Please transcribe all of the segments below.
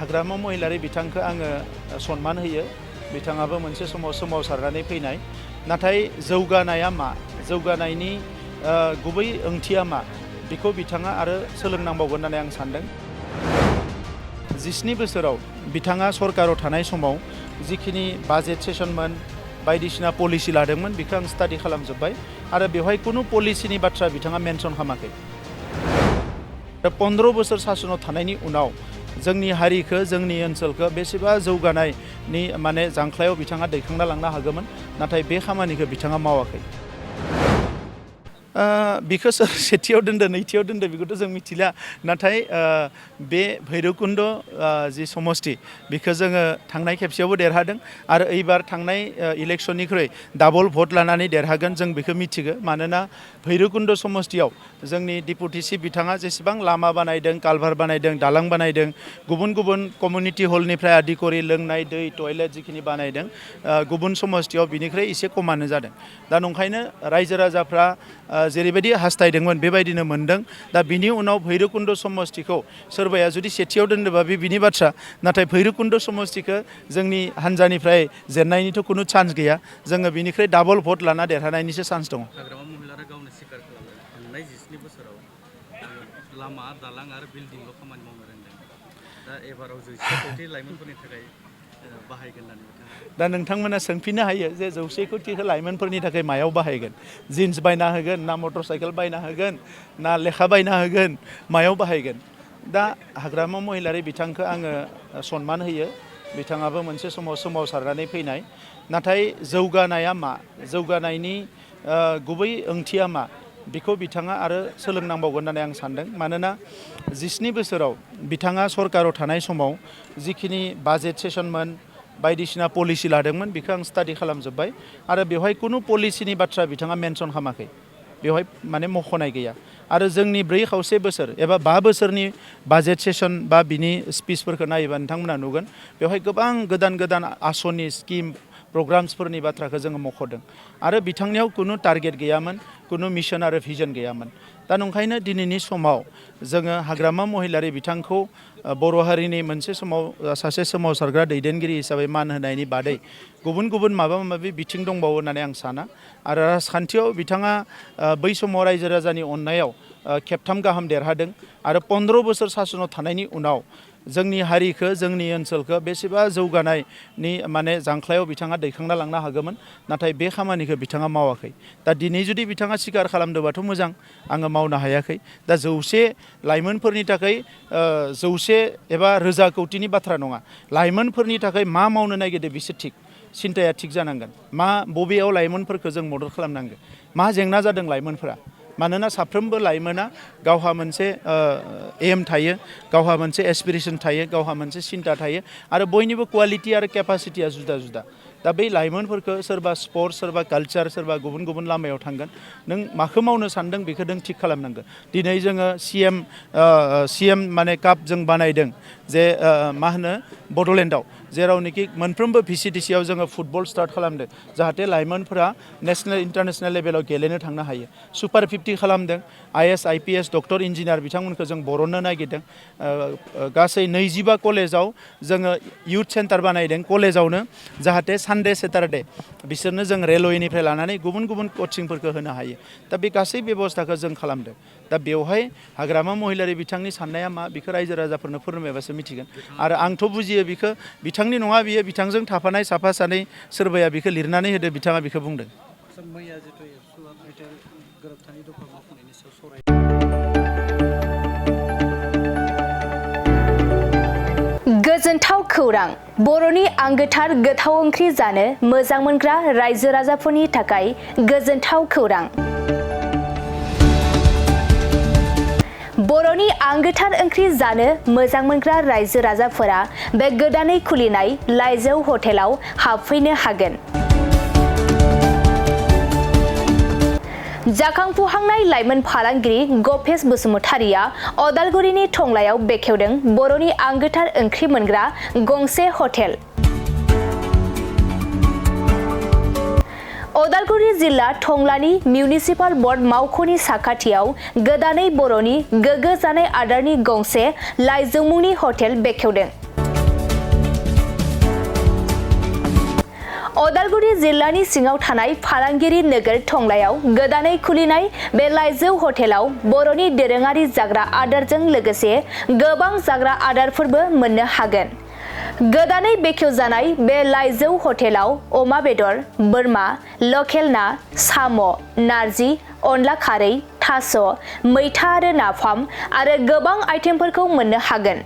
हाग्रामा महिलारि बिथांखौ आङो सन्मान होयो। बिथाङाबो मोनसे समाव सोमावसारनानै फैनाय, नाथाय जौगानाया मा, जौगानायनि गुबै ओंथिया मा, बेखौ बिथाङा आरो सोलोंनांबावगोन होननानै आं सान्दों। 17 बोसोराव बिथाङा सरकाराव थानाय समाव जिखिनि बाजेट सेसनमोन, बायदिसिना पलिसि लादोंमोन, बेखौ आं स्टाडि खालामजोब्बाय आरो बेवहाय कुनु पलिसिनि बाथ्रा बिथाङा मेनसन खालामाखै। 15 बोसोर सासनाव थानायनि उनाव जोंनि हारिखौ, जोंनि ओनसोलखौ बेसेबा जौगानायनि माने जांख्लायाव बिथाङा दैखांना लांनो हागौमोन, नाथाय बे खामानिखौ बिथाङा मावाखै। बिखौ सोर सेथियाव दोनदो नैथियाव दोनदो बेखौथ' जों मिथिला, नाथाय बे भैरबकुन्द जि समष्टि बेखौ जोङो थांनाय खेबसेयावबो देरहादों आरो एबार थांनाय इलेक्सननिख्रुइ डाबल भट लानानै देरहागोन जों बेखौ मिथिगौ। मानोना भैरबकुन्द समष्टियाव जोंनि डिपुटि चिफ बिथाङा जेसेबां लामा बानायदों, कालभार बानायदों, दालां बानायदों, गुबुन गुबुन कमिउनिटि हलनिफ्राय आदि करि लोंनाय दै, टयलेट जिखिनि बानायदों, गुबुन समष्टियाव बिनिख्रुइ एसे खमानो जादों। दा नंखायनो रायजो राजाफ्रा जेरैबायदि हास्थायदोंमोन बेबायदिनो मोनदों। दा बिनि उनाव भैरबकुन्द समष्टिखौ सोरबाया जुदि सेथियाव दोनदोंबा बे बिनि बाथ्रा, नाथाय भैरबकुन्द समष्टिखौ जोंनि हान्जानिफ्राय जेननायनिथ' कुनु चान्स गैया। जोङो बिनिख्रुइ डाबल भट लाना देरहानायनिसो चान्स दङ। हाग्रामा महिलारि गावनो स्वीकार खालामो थांनाय 17 बोसोराव लामा, दालां आरो बिल्डिंल' खामानि मावनो रोंदों। दा एबाराव 100 कोटी लाइमोनफोरनि थाखाय बाहायगोन होननानै बिथाङा। दा नोंथांमोना सोंफिननो हायो जे 100 कोटीखौ लाइमोनफोरनि थाखाय मायाव बाहायगोन? जिन्स बायना होगोन ना मटर साइकेल बायना होगोन ना लेखा बायना होगोन, मायाव बाहायगोन? दा हाग्रामा महिलारि बिथांखौ आङो सन्मान होयो। बिथाङाबो मोनसे समाव सोमावसारनानै फैनाय, नाथाय जौगानाया मा, जौगानायनि गुबै ओंथिया मा, बेखौ बिथाङा आरो सोलोंनांबावगोन होननानै आं सान्दों। मानोना 17 बोसोराव बिथाङा सरकाराव थानाय समाव जिखिनि बाजेट सेसनमोन, बायदिसिना पलिसि लादोंमोन, बेखौ आं स्टाडि खालामजोब्बाय आरो बेवहाय कुनु पलिसिनि बाथ्रा बिथाङा मेनसन खालामाखै। बेवहाय माने मख'नाय गैया। आरो जोंनि 4.5 बोसोर एबा 5 बोसोरनि बाजेट सेसन बा बिनि स्पिचफोरखौ नायोबा नोंथांमोना नुगोन बेवहाय गोबां गोदान गोदान आसनि, स्किम, प्रग्राम्सफोरनि बाथ्राखौ जोङो मख'दों आरो बिथांनियाव कुनु टारगेट गैयामोन, कुनु मिशन आरो भिजन गैयामोन। दा नंखायनो दिनैनि समाव जोङो हाग्रामा महिलारि बिथांखौ बर' हारिनि मोनसे समाव सासे सोमावसारग्रा दैदेनगिरि हिसाबै मान होनायनि बादै गुबुन गुबुन माबा माबि बिथिं दंबावो होननानै आं साना। आरो राजखान्थियाव बिथाङा बै समाव रायजो राजानि अननायाव खेबथाम गाहाम देरहादों आरो 15 बोसोर सासनाव थानायनि उनाव जोंनि हारिखौ, जोंनि ओनसोलखौ बेसेबा जौगानायनि माने जांख्लायाव बिथाङा दैखांना लांनो हागौमोन, नाथाय बे खामानिखौ बिथाङा मावाखै। दा दिनै जुदि बिथाङा स्वीकार खालामदोंबाथ' मोजां, आङो मावनो हायाखै। दा 100 लाइमोनफोरनि थाखाय 100 एबा रोजा कौटिनि बाथ्रा नङा। लाइमोनफोरनि थाखाय मा मावनो नागिरदों बिसोर थिग, सिन्थाया थिग जानांगोन। बबेयाव लाइमोनफोरखौ जों मदद खालामनांगोन, मा जेंना जादों लाइमोनफोरा। मानोना साफ्रोमबो लाइमोना गावहा मोनसे एम थायो, गावहा मोनसे एसपिरेसन थायो, गावहा मोनसे सिन्था थायो आरो बयनिबो क्वालिटि आरो केपासिटिया जुदा जुदा। दा बै लाइमोनफोरखौ सोरबा स्पर्ट्स, सोरबा कालचार, सोरबा गुबुन गुबुन लामायाव थांगोन। नों माखौ मावनो सानदों बेखौ नों थिग खालामनांगोन। दिनै जोङो CM माने काप जों बानायदों जे मा होनो बड'लेण्डआव, जेरावनोखि मोनफ्रोमबो VCDCआव जोङो फुटबल स्टार्ट खालामदों जाहाथे लाइमोनफोरा नेसनेल इन्टारनेसनेल लेभेलाव गेलेनो थांनो हायो। सुपार 50 खालामदों, IAS, IPS, डक्टर, इन्जिनियार बिथांमोनखौ जों बरननो नागिरदों। गासै 25 कलेजाव जोङो इउथ सेन्टार बानायदों कलेजावनो, जाहाथे सानडे सेटारडे बिसोरनो जों रेलवेनिफ्राय लानानै गुबुन गुबुन कचिंफोरखौ होनो हायो। दा बे गासै बेबस्थाखौ जों खालामदों। दा बेवहाय हाग्रामा महिलारि बिथांनि साननाया मा बेखौ रायजो राजाफोरनो फोरमायबासो मिथिगोन। आरो आंथ' बुजियो बिखौ बिथांनि नङा, बियो बिथांजों थाफानाय साफा सानै सोरबाया बिखौ लिरनानै होदो, बिथाङा बिखौ बुंदों। मैया जिथु एबसुआ मेटेल गोरोबथानि दफा मावफुंनायनि सायाव सावराय गोजोनथाव खौरां, बर'नि आंगोथार गोथाव ओंख्रि जानो मोजां मोनग्रा रायजो राजाफोरनि थाखाय गोजोनथाव खौरां। बर'नि आंगोथार ओंख्रि जानो मोजां मोनग्रा रायजो राजाफोरा बे गोदानै खुलिनाय लाइजौ हटेलाव हाबफैनो हागोन। जाखांफुहांनाय लाइमोन फालांगिरि गपेश बसुमतारिया अदालगुरिनि टंलायाव बेखेवदों बर'नि आंगोथार ओंख्रि मोनग्रा गंसे हटेल। अदालगुरि जिल्ला टंलानि मिउनिसिपाल बर्ड मावख'नि साखाथियाव गोदानै बर'नि गोग्गो जानाय आदारनि गंसे लाइजौ मुंनि हटेल बेखेवदों। अदालगुरि जिल्लानि सिङाव थानाय फालांगिरि नोगोर टंलायाव गोदानै खुलिनाय बे लाइजौ हटेलाव बर'नि दोरोङारि जाग्रा आदारजों लोगोसे गोबां जाग्रा आदारफोरबो मोननो हागोन। गोदानै बेखेवजानाय बे लाइजौ हटेलाव अमा बेदर, बोरमा, लकेल ना, साम', नारजि, अनला खारै, थास', मैथा आरो नाफाम आरो गोबां आइटेमफोरखौ मोननो हागोन।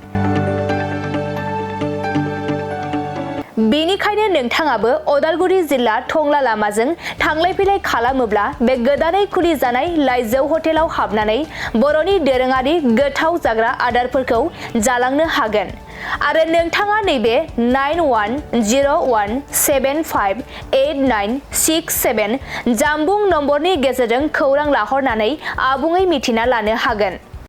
बेनिखायनो नोंथाङाबो अदालगुरि जिल्ला टंला लामाजों थांलाय फैलाय खालामोब्ला बे गोदानै खुलि जानाय लाइजौ हटेलाव हाबनानै बर'नि दोरोङारि गोथाव जाग्रा आदारफोरखौ जालांनो हागोन। आरो नोंथाङा नैबे 9101758967 जानबुं नम्बरनि गेजेरजों खौरां लाहरनानै आबुङै मिथिना लानो हागोन।